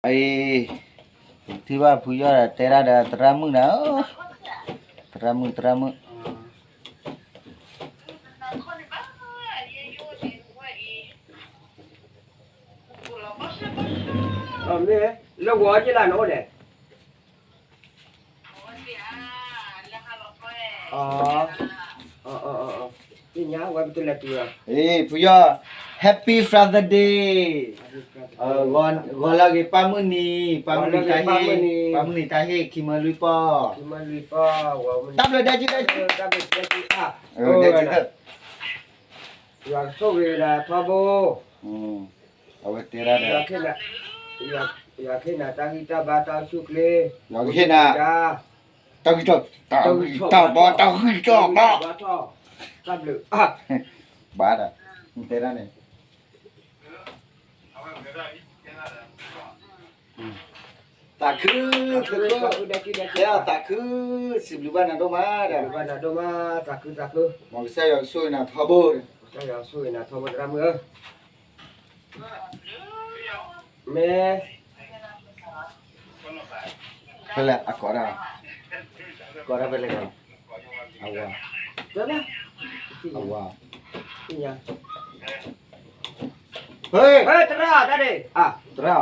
အံၤ ထံၣ်ဘၣ်ဖုယီၢ်ဒီးတဲဒၣ်ဒီးသရၣ်မုၣ်နၤ, သရၣ်မုၣ် သရၣ်မုၣ်. လၢဝီၤက့လၢနအိၣ်န့ၣ် သ့ၣ်ညါဝဲပတလဲၤတုၤလီၤ. ဖုယီၢ် Happy Father Day, ဂီၤလၢအဂ့ၤပၢ်မုၢ်နံၤ, ပၢ်မုၢ်နံၤတၢ်ဟ့ၣ်, ပၢ်မုၢ်နံၤတၢ်ဟ့ၣ် ခံမၢလွံၢ်ပီၢ်, တၢ်ဘျုးဒဲက့ဒဲက့, ဒဲက့, ယွၤကဆိၣ်ဂ့ၤနၤထီဘိ, အဝဲတဲဒၣ်ဒီး ယွၤကဟ့ၣ်နၤတၢ်ဂံၢ်တၢ်ဘါတၢ်အိၣ်ဆူၣ်အိၣ်ချ့, ယွၤကဟ့ၣ်နၤ တၢ်ဂံၢ်တၢ်, တၢ်ဂံၢ်တၢ်ဘါ တၢ်ဂံၢ်တၢ်ဘါ, တၢ်ဘျုး, ဘၣ်ဒီး တဲဒၣ်န့ၣ် သးခု, သးခု, သးခု, စံးဘျုးဘၣ်နၤဒိၣ်မးဒီး, မ်ကစၢ်ယွၤကဆိၣ်ဂ့ၤနၤထီဘိ, မ့ၢ် ဖဲလဲၣ်အကိးတၢ်, ကိးတၢ်ဖဲလဲၣ်, အဝၤ, အဝၤ, သရၣ်တၢ်န့ၣ်, သရၣ်,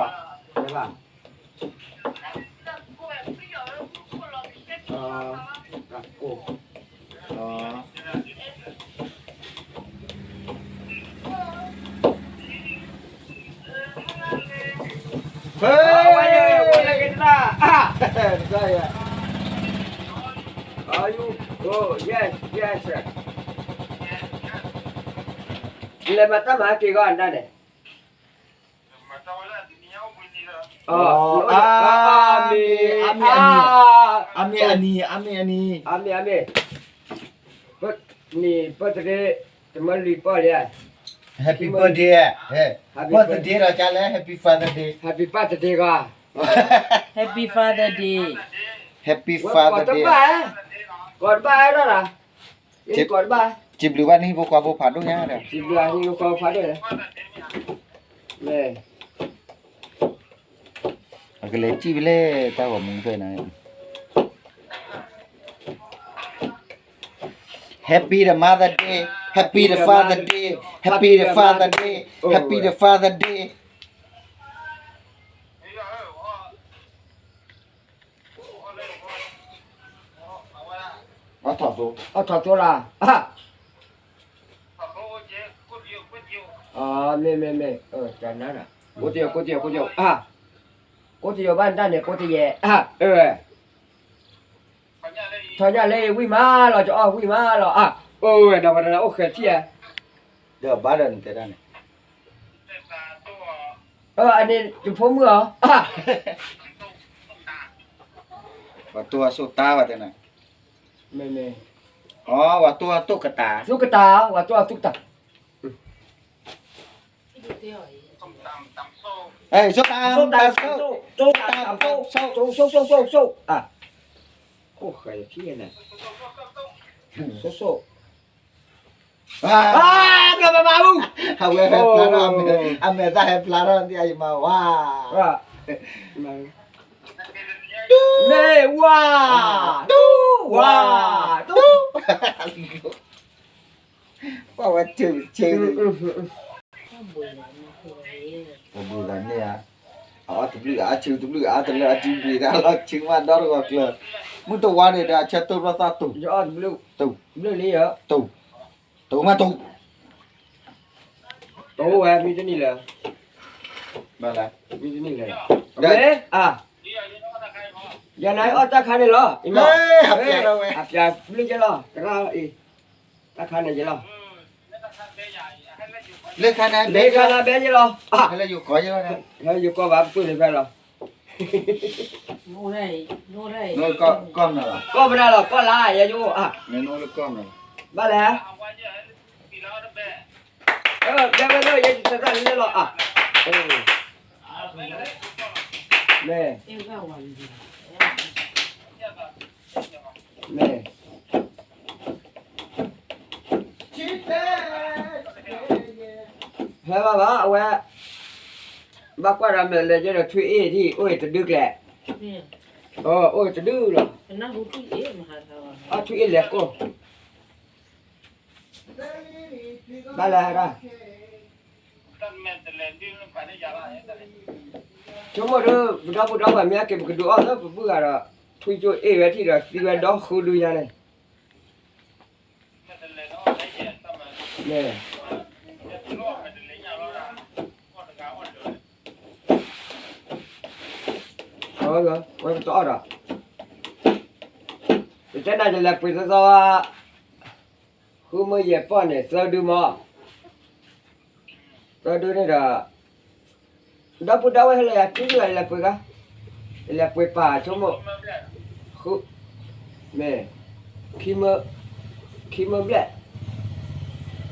လဲၤမၤတၢ်မၤဟးက့ၤဂီၢ်အတၢ်န့ၣ်, အါမ့ၢ်, အါမ့ၢ်အနံၤ, အါမ့ၢ်အနံၤ, အါမ့ၢ်အနံၤ, နံၣ် birthday တမၢလွံၢ်ပီၢ်လံ, Happy birthday, birthday ဒီးကလဲၣ် Happy Father Day, Happy Father Day ဂီၢ်, Happy Father Day, Happy Father Day, ကိးတဘၣ်, ကိးတဘၣ်, စံးဘျုးဘၣ်နဟံၣ်ဖိဃီဖိဖးဒိၣ်ညါဒီး, စံးဘျုးနဟံၣ်ဖိဃီဖိဖးဒိၣ်ညါ, အကလဲၤစံၣ်ဖဲလဲၣ်တၢ်ဂီၤမူဖဲန့ၣ်, Happy the Mother Day, Happy the Father Day, Happy the Father Day, Happy the Father Day. အီၣ်ထီၣ်သိလၢ, မ့ၢ်မ့ၢ်မ့ၢ်, ကိးတယိာ် ကိးတယိာ် ကိးတယိာ်, ကိးတယိာ်ဘၣ်နတၢ်န့ၣ် ကိးတယဲၢ်, ထီၣ်ညၣ်လၢဝံၣ်မးလီၤ ကအီၣ်ဝံၣ်မးလီၤ, အိၣ်ဝဲဒီးပှၤတဂၤအိၣ်ဃဲၤထံၣ်ဧါ, ဒီးဘၣ်ဒီးနတဲတၢ်န့ၣ် အန့ၣ် ယဖိမုၣ်အီၤ, ပှၤတိၢ်အစိၣ်တၢ်ဘၣ်တဲနၤ, မ့ၢ်မ့ၢ်, အဝဲတိၢ်အတိၢ်ကတၢ်, သူကတၢ်, ဝဲတိၢ်အသူကတၢ်, စိၣ်တၢ်စိၣ်, စိၣ်စိၣ်စိၣ်စိၣ်, အိၣ်ဃဲၤထံၣ်န့ၣ်, စိၣ်စိၣ် အဝဲဟဲဖျါထီၣ်, အမဲာ်သၣ်ဟဲဖျါထီၣ်သ့ၣ်အံၤမးဝါ, မ့ၢ်ဝါ, တူၢ်, ဝါ, တူၢ်, ပှၤဝဲထံၣ်ဆ့, ပဘူးသးန့ၣ်ဧါ, အအီၣ်တဘျုးအါဆၢတဘျုးအါတလၢအစုဘှံးတၢ်လီၤဆၢမးဒီတဂီၤကျၢၤ, မုၢ်တဝါန့ၣ်ဒီးအဆၢတိၢ်ဘျီသၣ်တူၢ်, တူၢ်, တူၢ်မးတူၢ်, တဝဲမံတနံၣ်လၢ, မံတနံၣ်လၢ, ယနအီၣ်တၢ်ခါန့ၣ်လီၤ, အပျးဘျုးကဲလီၤ, တရၣ်အံၤ, တၢ်ခါန့ၣ်ယလီၤ, လၢခါန့ၣ်, လၢခါန့ၣ်ဘဲယလီၤ, လၢယိၤကီၢ်ယလီၤ, လၢယိၤကီၢ်ဘၣ်ပှၢ်န့ၣ်ဖဲလီၤ, ကီၢ်မနုၤလီၤ, ကီၢ်မနုၤလီၤ, ဘၣ်လဲၣ် ဘဲဝဲဒၣ်ယဲယတၢ်လၢလီၤ, မ့ၢ်, မ့ၢ်, ဟဲဘၣ်ဘၣ် အဝဲ, ဘၣ်ကွၢ်ဒီးမဲာ်လဲၤကဲဒီးထွံၣ်အ့ၣ်ဒ် အိၣ်အံၤတဒုကျဲ, အိၣ်အံၤတဒုလီၤ, အထွံၣ်အ့ၣ်လဲၤကိၢ်, ဘၣ်လဲၤဒၣ် ဆိကမိၣ်ဒုး ပဒီပုၢ်ဒီဝဲၢ်မ့ၢ်အက့ၤ ပကဒုးအီၣ်လၢပပုၢ်ဂၤဒီး ထွံၣ်ကၠိအ့ၣ်ဝဲထံၣ်ဒီးသံဝဲဒီဃုဒုညါန့ၣ်, ဝဲပတအီၣ်ဒီး ပတဲနၤ ယလဲၤပှ့ၤသီသီ, ဃုမ့ၢ်ယဲၢ်ပီၢ်န့ၣ် သၢဒုမး, သၢဒုန့ၣ်ဒီး ဒီပုၢ်ဒီဝဲၢ်ဟဲလၢယၤ က့ယလဲၤပှ့ၤဂၤ, ယလဲၤပှ့ၤပာ်ဆိကမိၣ်, ဃု, မ့ၢ်, ခံမၢ, ခံမၢဘျဲၣ်,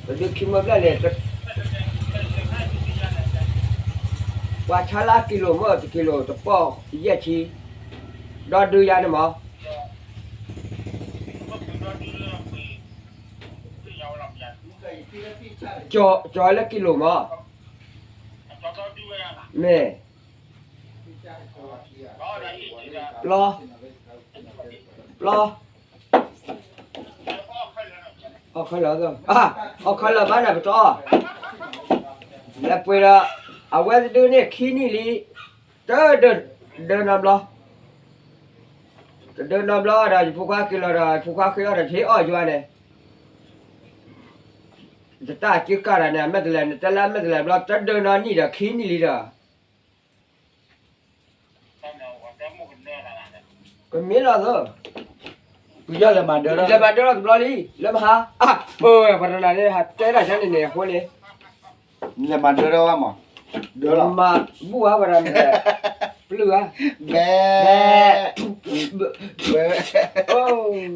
ပဒုခံမၢဘျဲၣ်န့ၣ် ပှၤဆါလၢကံလိမၢ် တကံလိ တပီၢ်ယဲၢ်ဆံ, ဒီဒုယါန့ၣ်မး ကၠီၤလၢကံလိမး, မ့ၢ်, ပျီ, ပျီ, အီၣ်ခဲလၢာ်, အီၣ်ခဲလၢာ်ဘၣ်န့ၣ် ပတအီၣ်, လဲၤပှ့ၤဒီး အဝဲတဒုန့ၣ်ခံနံၣ်လံ, တဒၢ, ဒၢနီတဘျီ, တဒၢနီတဘျီဒီး ယဖိခွါက့ၤလီၤဒီး ယဖိခွါဃ့အီၣ်ဒီး ယဟ့ၣ်အီၣ်ယွၤန့ၣ် ယတၢ်က့ၤကၢ်ဒီးန့ၣ် အမဲာ်တလဲၤ နတဲလၢအမဲာ်တလဲၤဘျီ တဒၢနီနံၣ်ဒီး ခံနံၣ်လံဒီး ကမ့ၢ်လီၤသၢ, ပယီၤလဲၤမၤဒၢထီၣ်, လဲၤမၤဒၢထီၣ်တဘျီလံ, လၢမဟါ, အၢ, ပှၤတနၤန့ၣ် ဟးတဲတၢ်ဆါန့ၣ်န့ၣ် အဃိန့ၣ်, လဲၤမၤဒၢထီၣ်ဝဲမး, ဒၢလီၤ, မၤဘူၣ်ဝဲပှၤတနၤ, ပျုၢ်ဧါ, ဘဲ, ဘဲ,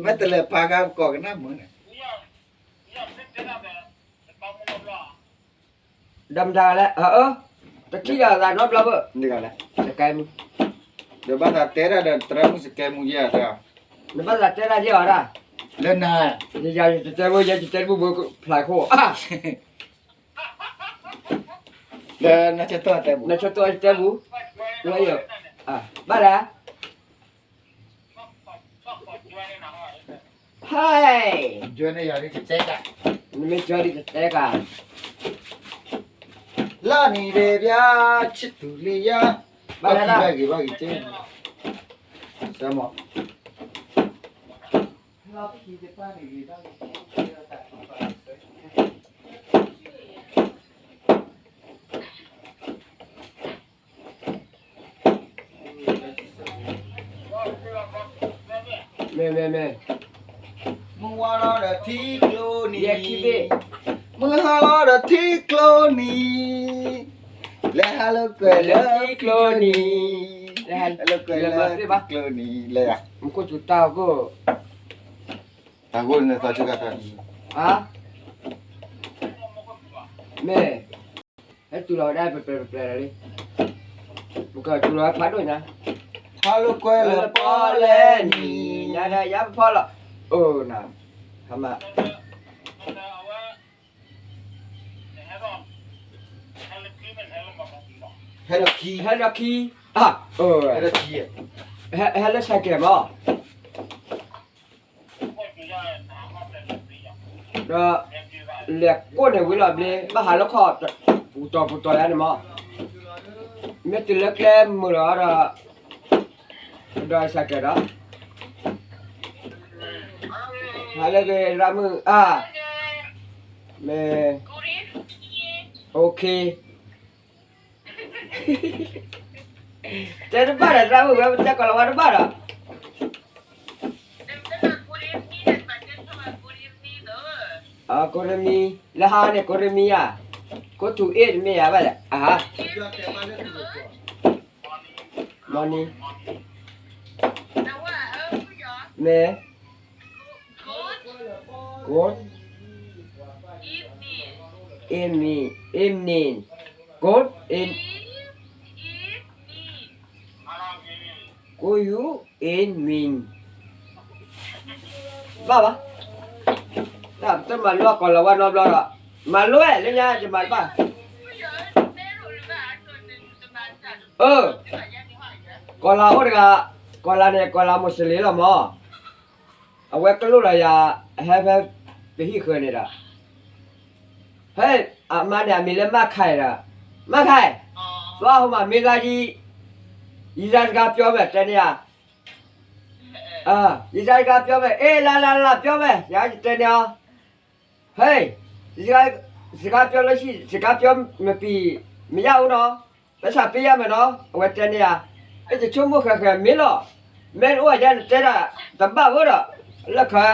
မဲာ်တလဲၤပာ်ကါပကိးကနၣ်မုာ်န့ၣ် ဒီးမတၤလဲၣ်, အၢ, တထံၣ်ဒီးသးနီတဘျီဘၣ်, စကဲမူ, ဒီးဘၣ်သးတဲတၢ်ဒီး တရၢမုၣ်စကဲမူယဲၢ်တၢ်, နဘၣ်သးတဲတၢ်ယဲၢ်အီၤတၢ်, လၢနၤ, ယယတတဲဘၣ် ယတတဲတဘၣ်ဘၣ်ဖျါခိၣ်, လၢန, နဆိတိၢ်တဲဘၣ်, ဘၣ်လဲၣ် ဟဲ, နမ့ၢ်ကၠီဒ်ကတဲကၤ, လၢနံၤဒဲးဘျါ ဆံးတူၤလံယါ, ဘၣ်လဲၣ်, ဘၣ်ဂ့ၤဘၣ်ဂ့ၤက့, စၢမး, မ့ၢ်, မ့ၢ်, မ့ၢ်, မုၢ်ဝါလီၤဒီးထံကျိနံၤ, မုၢ်ဟါလီၤဒီးထံကျိနံၤ, လဲၤဟးလိာ်ကွဲလၢထံကျိနံၤ, လဲၤဟးလိာ်ကွဲလၢထံကျိနံၤ, လဲၤယၤ, မူခိၣ်စူၤတၢ်အဂီၢ်, တၢ်ဂီၢ်န့ၣ်သီဆိကတၢၢ်, မ့ၢ် ဟဲတုၤလီၤဝဲဒၣ်ပျဲၢ်ပျဲၢ်လီၤလံ, ပကတုၤလီၤဝဲဖးဒိၣ်ညါ, ဖးလိာ်ကွဲလၢပီၣ်လဲၣ်နံၤ, ညါဒၣ်ယါပဖီလီၤ, အိၣ်နၤ, ဟါမး, ဟဲလီၤခံ, ဟဲလီၤခံ, အ, ဟဲလၢဆဲးကဲးမး ဒီး လဲၤကိးန့ၢ်ဝံၤလီၤဘျ့ ဘၣ်ဟးလၢခီၣ် ပူၤတီၤပူၤတီၤယါန့ၣ်မး, မ့ၢ်တုၤလၢကျဲမုာ်လီၤဒီး ကဒီးစးကဲးဒီး ဟးလၢကရၣ်မုၣ်အါ မ့ၢ် OK တဲတဘၣ်ဒီး ရၣ်မုၣ်ဝဲ ပတဲကီၢ်လီၤဝါတဘၣ်ဒီး အကိရမံ လၢဟါန့ၣ် ကိရမံယါ ကိထူအ့ၣ်တမ့ၢ်ယါဘၣ်လဲၣ် အဟါ morning မ့ၢ် good evening evening good in good you evening ဘၣ်ဘၣ် တၢ်ပတမၤလိအကီၢ်လီၤဝါနီတဘျီဒီး မၤလိဝဲလၢညါယမၤတဘၣ် အၢ, ကီၤလၤအိၣ်တဂၤ, ကီၤလၤန့ၣ် ကီၤလၤမိၢ်စလ့လီၤမၢ်, အဝဲကလိၣ်လီၤယၤ, ဟဲဖဲပဟံၣ်ဃၢၤန့ၣ်ဒီး, ဟဲ, အမါန့ၣ် အမံၤလၢမၢ်ခါဒီး, မၢ်ခါ, သွားဟိုမှာ မင်းသားကြီး, ရည်စကားပြောမယ် တဲန့ၢ်ဧါ, ရည်စကားပြောမယ်, အေး လာ လာ လာ ပြောမယ်, ယတဲန့ၢ်အီၤ, ဟဲ, စကားပြောလို့ရှိရင် စကားပြောမပြီ မရဘူးနော်, ပိုက်ဆံပေးရမယ်နော်, အဝဲတဲန့ၢ်ဧါ, အဲ တဆိကမိၣ်ဃဲးဃဲး မ့ၢ်လီၤ, မ့ၢ်အိၣ်ဝဲဒၣ် နတဲတၢ်တဘၣ်ဘၣ်ဒီး, လၢခဲ,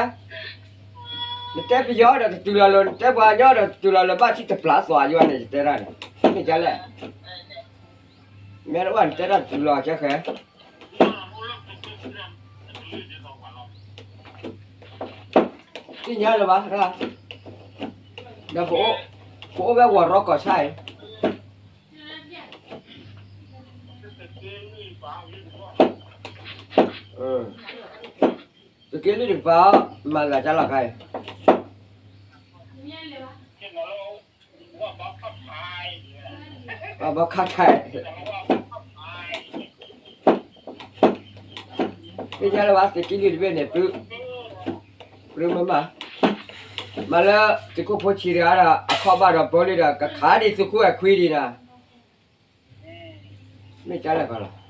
နတဲပယီၤဒီးတတုၤလီၤလၢၤ, နတဲပှၤကညီဒီးတတုၤလီၤလၢၤ, ဘၣ်ထံၣ်တပျးသွးယွၤန့ၣ် ယတဲတၢ်န့ၣ်, မ့ၢ်ကလဲၣ်, မ့ၢ်အိၣ်ဝဲ နတဲတၢ်တတုၤလီၤ ကဲဃဲ သ့ၣ်ညါလၢၤဘၣ်, ဒီးပအိၣ်, ပအိၣ်ဝဲဝီၤရီကီၢ်ဆၣ်အံၤ, သုးက့လွံၢ်တကပၤ, မၤသးကလီၤခါအံၤ, ဘၣ်ခါခါအံၤ သ့ၣ်ညါလၢၤဘၣ် သုးက့လွံၢ်တဘ့ၣ်န့ၣ်, ပရူမမ, မၤလၢသုးခိၣ်ဖိဆံးတဂၤဒီး အခီၣ်ဘၣ်ဒီးပၢလံဒီး ကခးဒံးသုးခိၣ်အခွံဒံးနၤ, မ့ၢ်ကလဲၣ်ကီးလီၤ.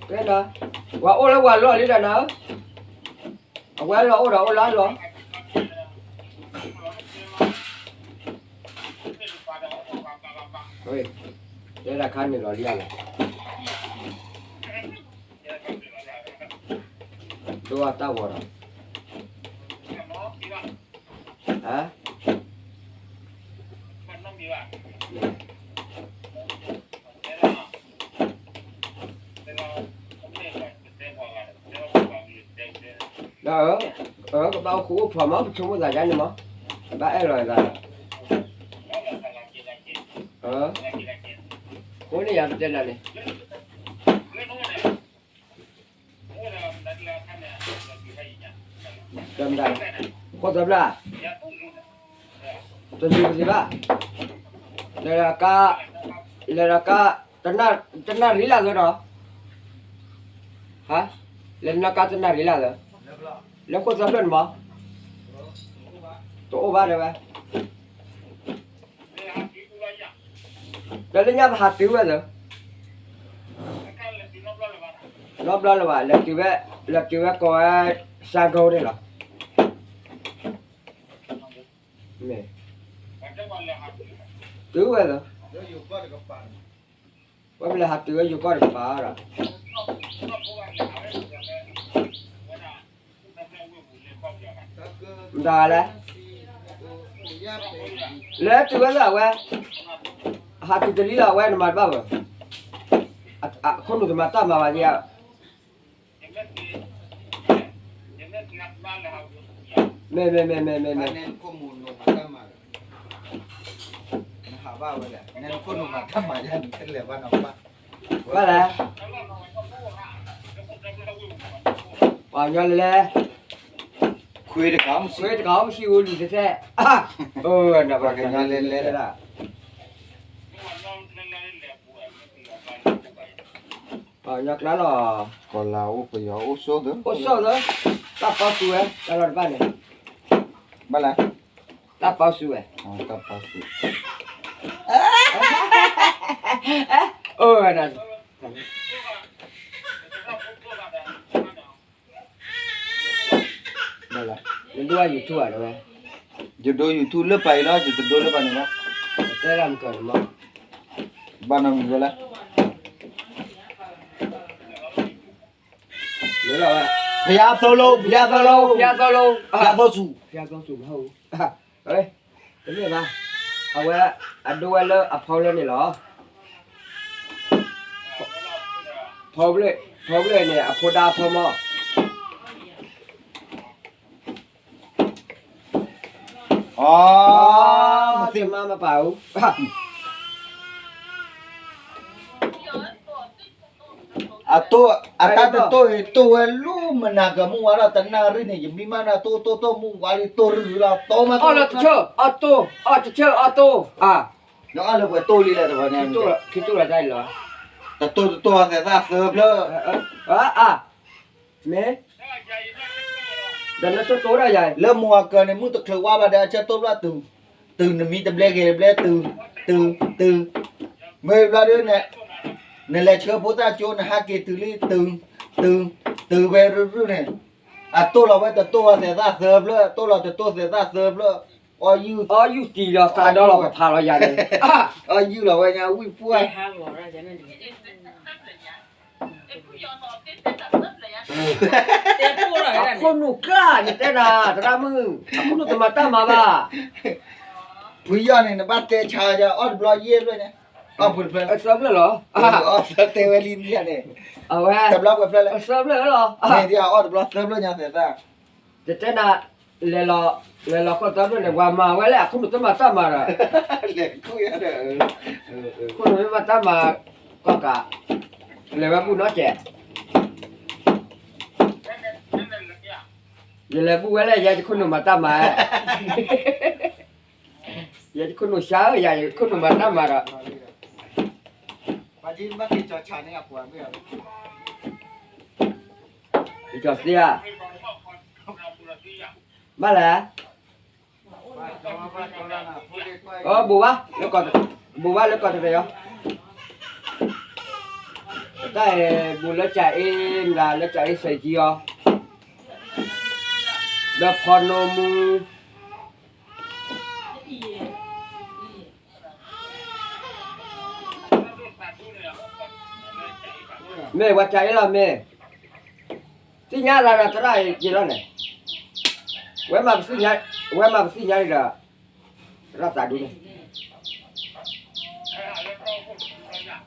တဲနၤ, ပှၤအိၣ်လၢပှၤလီၢ်လံဒီးနၤဧၢ, အဝဲလီၤအိၣ်ဒီးအိၣ်လၢအလီၢ်, တဲတၢ်ခါန့ၣ်လီၤလံဧါလီၤ, ဒိၣ်အတၢ်ဂီၤဒီး ဟါ, ဒီး, ကဘၣ်အိၣ်ဃူအိၣ်ဖိးမး ပဆိကမိၣ်သးယါန့ၣ်မး, ဘၣ်အဲၣ်လီၤသးဒီး, အဃိန့ၣ်ယၤပတဲနၤန့ၣ် တမတၤ, ဃိသဘျၣ်, တလူၤပသ့ဘၣ်, လဲၤဒီးကါ, လဲၤဒီးကါ, တနၣ်ရံၣ်လၢသၢဒီး, ဟါ, လဲၤနီၢ်ကါတနၣ်ရံၣ်လၢသၢ, လၢဃိသဘျၣ်န့ၣ်မး, တအိၣ်ဘၣ်တဲဝဲ ဒီးလၢညါပဟးတုၤဝဲသၢ, နီတဘျီလၢၤဘၣ်, လဲၤတုၤဝဲ, လဲၤတုၤဝဲကိးဝဲ, စၢ်ကိန့ၣ်လီၤ, မ့ၢ်, တုၤဝဲသၢ, ဝဲပလဲၤဟးတုၤဝဲယိၤကီၢ်တကပၤဒီး မတၤလဲၣ်, လဲၤတုၤဝဲလၢအဝဲ, ဟးတုၤတလံလၢအဝဲနမၤတဘၣ်ဘၣ်, အခိၣ်နူာ်တမၤတၢ်မၤဘၣ်ယဲ, မ့ၢ်မ့ၢ်မ့ၢ်မ့ၢ်မ့ၢ်မ့ၢ်, ဘၣ်လဲၣ်, ပှၤကညီလဲၤလဲၤ, ခွ့တကး, ခွ့တကး မ့ၢ်ဆံးဧိၤလံၤထဲထဲ, ပှၤကညီလဲၤလဲၤဒၣ် ပှၤကညီကျါလီၤ, ကီၤလၤအိၣ်ပယီၤအိၣ်ဆိၣ်သၢ, အိၣ်ဆိၣ်သၢ, တၢ်ပီစူၤဝဲ တၢ်လီၢ်တဖၣ်န့ၣ်, ဘၣ်လဲၣ်, တၢ်ပီစူၤဝဲ, တၢ်ပီစူၤ, အိၣ်ဝဲဒၣ် နဒိ YouTube ဧါ တဲဝဲ, ယဒိ YouTube လၢပှၤအံၤလီၤ, ယတဒိလၢပှၤန့ၣ်ဘၣ်, တဲဒၣ်မကၢၤန့ၣ်မး, ဘၣ်နီတမံၤဝဲလဲၣ်, ဘုရားသုံးလုံး, ဘုရားသုံးလုံး, ဘုရားသုံးလုံး, ဘုရားသုံးဆူ, ဘုရားသုံးဆူမဟုတ်ဘူး, တမ့ၢ်ဘၣ်, အဝဲ, အဒိဝဲလၢအဖီလၢန့ၣ်လီၤ, ဖီဘျၢၣ်, ဖီဘျၢၣ်န့ၣ် အဖိဒါအဖီမး အီ, မသ့ၣ်မါမပာ်အူ, အ အတိၢ်, အတၢ်တတိၢ်အံၤ တိၢ်ဝဲလၢမနၤကမူၣ်ဝါဒီးတနၣ်ရံၣ်န့ၣ် ယမံမးနၢ်တိၢ်တိၢ်တိၢ်မူၣ်ဝါလံတိၢ်ရံၣ်လီၤ တိၢ်မးတိၢ်လီၤ အီၣ်လီၤတဆၢ အီၣ်တိၢ် အီၣ်တဆၢ အီၣ်တိၢ် အါ, နအီၣ်လၢပှဲၤတိၢ်လံလဲၣ်တဂီၤန့ၣ်, ခံတိၢ်လီၤတၢ်အံၤလီၤ, တတိၢ်တတိၢ်သဲးသၣ်သၢဖျၢၣ်, အါ, မ့ၢ် ဒီးနဆိတိၢ်ဒၣ်ယၤ လၢမိၢ်အကၢၤန့ၣ် မုၢ်တချုးဝါဘၣ်ဒီး အဆၢတိၢ်ဘျီတုၤ, တုၤနမံတဘျဲက့ၤတဘျဲ တုၤ, တုၤ, တုၤ, မ့ၢ်ဘျီဒုးန့ၣ်, နလဲၤဆှၢဖိသၣ်ကၠိ နဟးက့ၤတုၤလံ တုၤ, တုၤ, တုၤဝဲရုၢ်ရုၢ်န့ၣ်, အတိၢ်လီၤဝဲတတိၢ်သဲးသၣ်သၢဖျၢၣ် တိၢ်လီၤတတိၢ်သဲးသၣ်သၢဖျၢၣ်, အီၣ်ယုၢ်, အီၣ်ယုၢ်တံၢ်လီၤသးဒီလီၤကဖးလီၤယၤန့ၣ်, အီၣ်ယုၢ်လီၤဝဲညါဝံၣ်ပှၢ် အခိၣ်နူာ်ကျၢ် ယတဲနၤ သရၣ်မုၣ် အခိၣ်နူာ်တမၤတၢ်မၤဘၣ်, ဖုယီၢ်န့ၣ် နဘၣ်တဲဆါယၤ အီၣ်တဘျီယဲၢ်ဖျၢၣ်န့ၣ်, အီၣ်ဖုတဖျၢၣ်, သၢဖျၢၣ်လီၤ, အီၣ်သၢတဲဝဲလံန့ၣ်, အဝဲ, တဘျီပှဲၤဖျၢၣ်လဲၣ်, သၢဖျၢၣ်လီၤ, မ့ၢ်ဒ်အီၣ်တဘျီသၢဖျၢၣ်ညါသဲးသၣ်, ယတဲနၤ, လဲၤလီၤ, လဲၤလီၤဃီသၢဖျၢၣ်န့ၣ် ပှၤမၤဝဲလၢအခိၣ်နူာ်တမၤတၢ်မၤဒီး လဲၤခူၣ်ယၤဒီး, ခိၣ်နူာ်မ့ၢ်မၤတၢ်မၤ, ကီၢ်ကး, လဲၤဝဲဘူၣ်နီတစဲး, ယလဲၤဘူၣ်ဝဲလၢယဲယခိၣ်နူာ်မၤတၢ်မၤ, ယခိၣ်နူာ်ဆါဧၢ ယခိၣ်နူာ်မၤတၢ်မၤဒီး, ယကီၢ်သ့ဧါ, ဘၣ်လဲၣ် ဘိးဘၣ်လၢကီၢ်တရံးအီၤ, တၢ်အံၤ ဘူးလၢကၢ်အ့မတၤ လၢကၢ်အ့စဲးကံအီၤ, ဒီးဖီနိမူ, မ့ၢ်ဝဲကၢ်အ့လီၤမ့ၢ် သ့ၣ်ညါသးဒီးသရၣ်အံၤက့ၤလီၤန့ၣ်, ဝဲမၤပသ့ၣ်ညါ, ဝဲမၤပသ့ၣ်ညါအံၤဒီး, သရၣ်သးဒူန့ၣ်,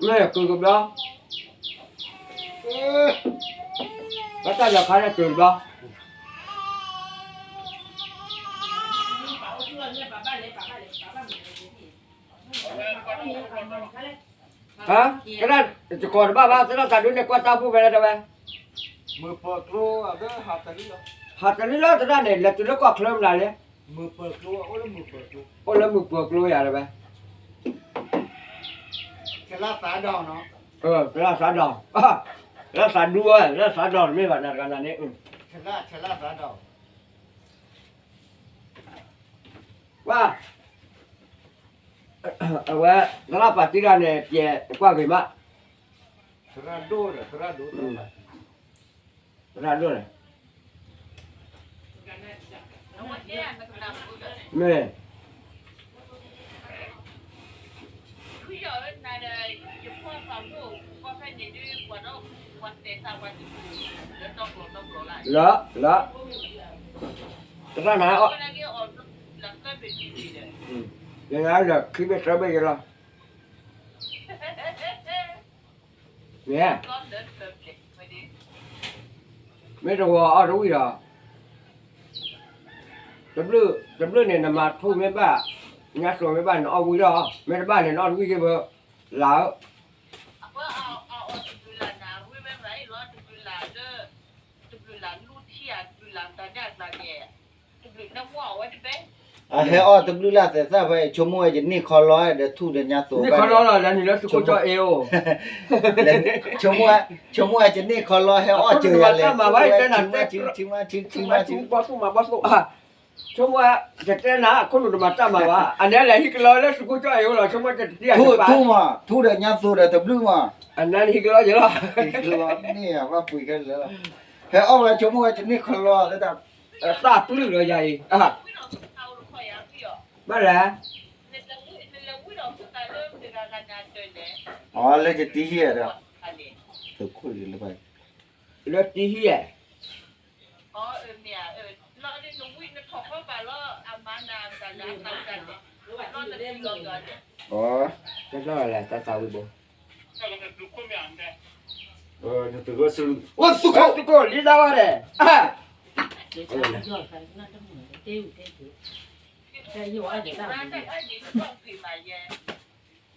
မ့ၢ်ကုၤကဘျီ, ဘၣ်တၢ်လီၤခါန့ၣ်ကုၤကဘျီ, သရၣ်တကိးတဘၣ်ဘၣ် သရၣ်သးဒူန့ၣ်ကွၢ်တၢ်ဖိဖဲလဲၣ်တဲဝဲ, ဟးတလံလီၤသရၣ်န့ၣ် လဲၤတုၤလၢကီၢ်ချၢမနုၤလဲၣ်, အိၣ်လၢမုၢ်ပၢၤကျိယၤတဲဝဲ, သရၣ်သးဒီ, သရၣ်သးဒီ, သရၣ်သးဒူဝဲ သရၣ်သးဒီတမ့ၢ်ဘၣ်နၤတဂၤနၤန့ၣ်, ဝါ အဝဲ သရၣ်ပာ်တံၢ်တၢ်န့ၣ် ပျဲကွၢ်ဂ့ၤမး, သရၣ်ဒိၣ်ဒီး သရၣ်ဒိၣ်, သရၣ်ဒိၣ်န့ၣ်, မ့ၢ် လၢ လၢ သရၣ်နၤအီၣ်, ယၤလၢခံဘ့ၣ်သၢဘ့ၣ်ယလီၤ, မ့ၢ် မ့ၢ်တဝီၤအီၣ်တဝံၣ်ဒီး, တဘျုး တဘျုးန့ၣ် နမၤထူမ့ၢ်ဘၣ်, ညါစိၤမ့ၢ်ဘၣ် နအီၣ်ဝံၣ်လီၤ, မ့ၢ်တဘၣ်န့ၣ် နအီၣ်တဝံၣ်က့ၤဘၣ်, လၢ အဟဲအီၣ်တဘျုးလၢ်သဲးသၣ်ဖဲ ဆိကမိၣ်ဝဲယန့ၢ်ခီလီဒီးထူၣ်ဒီးညါသိးဘၣ်န့ၣ်, ဆိကမိၣ်ဝဲ, ဆိကမိၣ်ဝဲယန့ၢ်ခီလီ ဟဲအီၣ်စၢၤယၤလဲၣ်, ဆိကမိၣ်ဝဲ, ဆိကမိၣ်ဝဲ, ယတဲနၤ ခိၣ်နူာ်တမၤတၢ်မၤဘၣ်, အန့ၣ်လဲၤဟံၣ်ကလီလၢ စူကိကၠီအ့ၣ်အိၣ်လီၤ ဆိကမိၣ်တတံၢ်အတပာ်, ထူၣ်မး ထူၣ်ဒီးညါသိးဒီးတဘျုးမး, အန့ၣ်ဟံၣ်ကလီယလီၤ, ဟဲအီၣ်ဝဲဆိကမိၣ်ဝဲယန့ၢ်ခီလီ သးပျုၢ်လီၤယၤအံၤ, ဘၣ်လဲၣ်, အလၢယတံၢ်ဟံၣ်ဒီး, လၢတံၢ်ဟံၣ်ဧါ, တၢ်လီၤလဲၣ် တၢ်သးဝံၣ်ဘိ, အိၣ်သုးခိၣ် လံသးဝဲဒၣ်,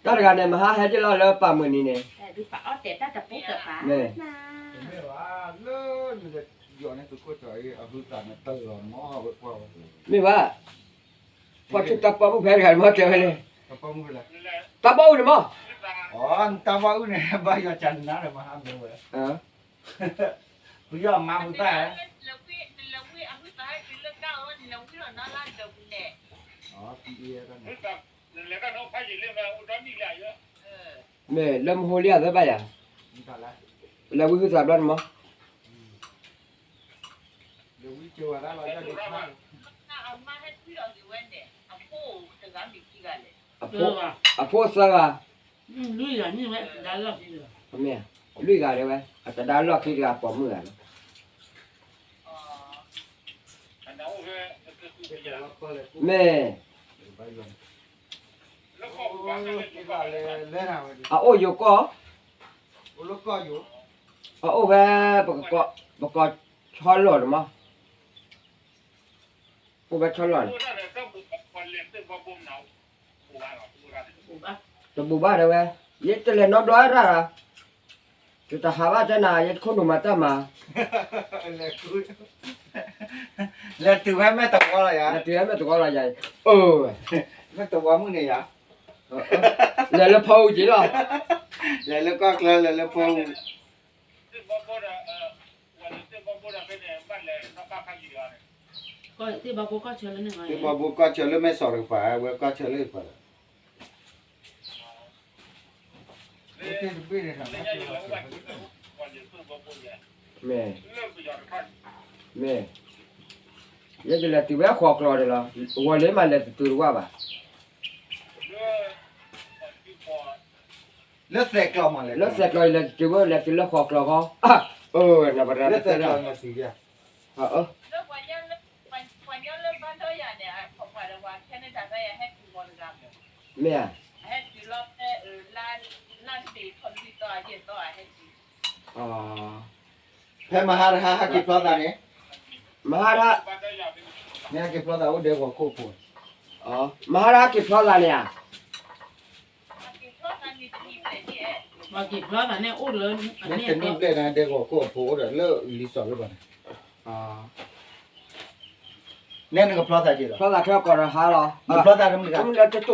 တၢ်တဂၤန့ၣ် မဟါဟဲက့ၤလီၤလၢပာ်မုၢ်နံၤန့ၣ် ပအီၣ်တဲာ်တၢ်တပူၤတပၤ, မ့ၢ်ဘၣ်, လၢနယီၤန့ၣ် သုးခိၣ်စီၤအ့ အဟုသးန့ၣ်တလီၤမီၢ်ဝဲကွၢ်ဝဲ, မ့ၢ်ဘၣ်, ဖီၣ်ဆူၣ်တၢ်ပီၣ်မုၣ်ဖဲတဂၤမီၢ်တဲဝဲန့ၣ်, တၢ်ပီၣ်မုၣ်န့ၣ်မီၢ်, အီ တၢ်ပီၣ်မုၣ်န့ၣ် ဘၣ်ယီၤကနါဒီးမၤဟးမ့ၢ်ဝဲ, ပယီၤမၤမုာ်တၢ်, မ့ၢ်လၢမဟိလံအသၢဘၣ်ယၤ, လဲၤဝံဟုသးဘျီန့ၣ်မီၢ်, အဖိအသၢဂၤ, မ့ၢ်, လွံၢ်ဂၤတဲဝဲ, အတဒါလီၢ်ခံတဂၤပိာ်မုၣ်ဂၤန့ၣ်, မ့ၢ်, အအိၣ်ယိၤကီၢ်, အအိၣ်ဖဲ, ပကီၢ်ဆီလီၢ်န့ၣ်မီၢ်, အိၣ်ဖဲဆီလီၢ်န့ၣ်, တဘူးဘၣ်တဲဝဲ, ယတလဲၤနီတဘျီရၣ်ရၣ်, ယတဟးဘၣ်တဲနၤ ယတခိၣ်နူာ်မၤတၢ်မၤ, လဲၤတုၤဝဲမဲာ်တဝီလီၤယၤ, လဲၤတုၤဝဲမဲာ်တဝီလီၤယၤ, အၢ, မဲာ်တဝီမုၢ်န့ၣ်ယၤ, လဲၤလၢဖီအူက့ၤလီၤ, လဲၤလၢကီၢ်ချၢ လဲၤလၢဖီအူ သ့ၣ်ဘီဘိဒီးဖဲန့ၣ်ဘၣ်လဲၤနီၣ်ဘၣ်ခါယံၤလီၤန့ၣ်, သ့ၣ်ဘီဘိကီၢ်ဆၢလၢမဲာ်စီၤတကပၤ ဝဲကီၢ်ဆၢလၢပှၤလီၤ, မ့ၢ်, မ့ၢ်, ယဲယလဲၤတုၤဝဲဃိးကျီၤန့ၣ်လီၤ, ဂီၤလၢမးလဲၤတတုၤတဝၢ်ဘၣ် လၢသဲးကျီၤမးလဲၣ်, လၢသဲးကျီၤအံၤလဲၤတတုၤဝဲ လဲၤတုၤလၢဃိးကျီၤဃီ, အၢ နပတရၢ, မ့ၢ်ဧါ, ဖဲမဟါတဟါဟဲက့ၤဖျီသးန့ၣ်, မဟါတဟါ, မ့ၢ်ဟဲက့ၤဖျီသးအိၣ်ဒဲကဝီၤခိၣ်ဖိ, မဟါတဟါက့ၤဖျီသးန့ၣ်ဧါ မ့ၢ်တနံၣ်ဘျဲၣ်န့ၣ် ဒဲကဝီၤခိၣ်အဖိအိၣ်ဒီးလၢလံာ်စီၤလၢပှၤန့ၣ်, နဲနကဖျီသးက့ၤလီၤ, ဖျီသးခဲကိးဒီးဟါလီၤ, နဖျီသးတမုၢ်တဂၤ,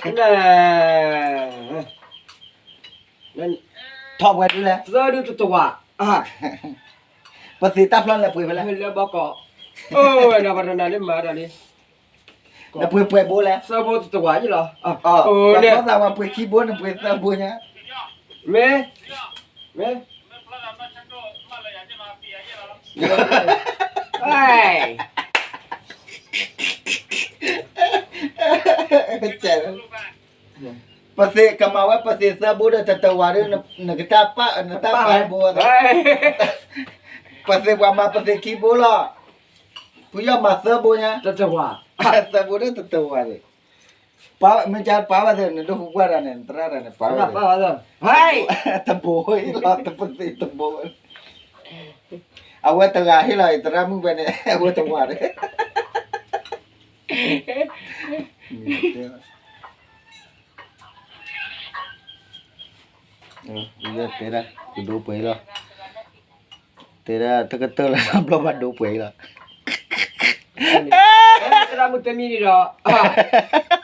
ထီၣ်ပှဲၤဒုလဲၣ်, သၢဒုတတဝး, ပသ့ၣ်တၢ်ဖျီလဲၤပှ့ၤဖဲလဲၣ်, လၢဘီကီး, နပှ့ၤပှဲၤဘိလဲၣ်, သၢဘိတတဝးယံၤလီၤ, နဖျီသးပှ့ၤခံဘိ နပှ့ၤသၢဘိညါ, မ့ၢ်, မ့ၢ် ပသ့ၣ်ကမၤဝဲ ပသ့ၣ်သၢဘိဒီးတတဝးဒီး နကတၢ်ပာ် နတၢ်ပာ်ဘိ, ပသ့ၣ်ပှၤမၤပသ့ၣ်ခံဘိလီၤ, ဖုယီၢ်မၤသၢဘိညါ, သၢဘိဒီးတတဝးန့ၣ်, မ့ၢ်ကပာ်ဝဲသ့ၣ် နဒိၣ်ဃူကွၢ်တၢ်န့ၣ် နသရၣ်တၢ်န့ၣ် ပာ်ဝဲသ့ၣ်, တဘိလီၤ တပသ့ၣ်တဘိ, အဝဲတဂၤဟ့ၣ်လီၤအံၤ သရၣ်မုၣ်ဖဲန့ၣ် အဝဲတဝးဒီး တဲဒၣ် ကဒိပှဲၤလီၤ, တဲဒၣ်တကတၢၢ်လၢတဘျီဘၣ်ဒိပှဲၤလီၤ, သရၣ်မုၣ်တမံၤန့ၣ်ဒီး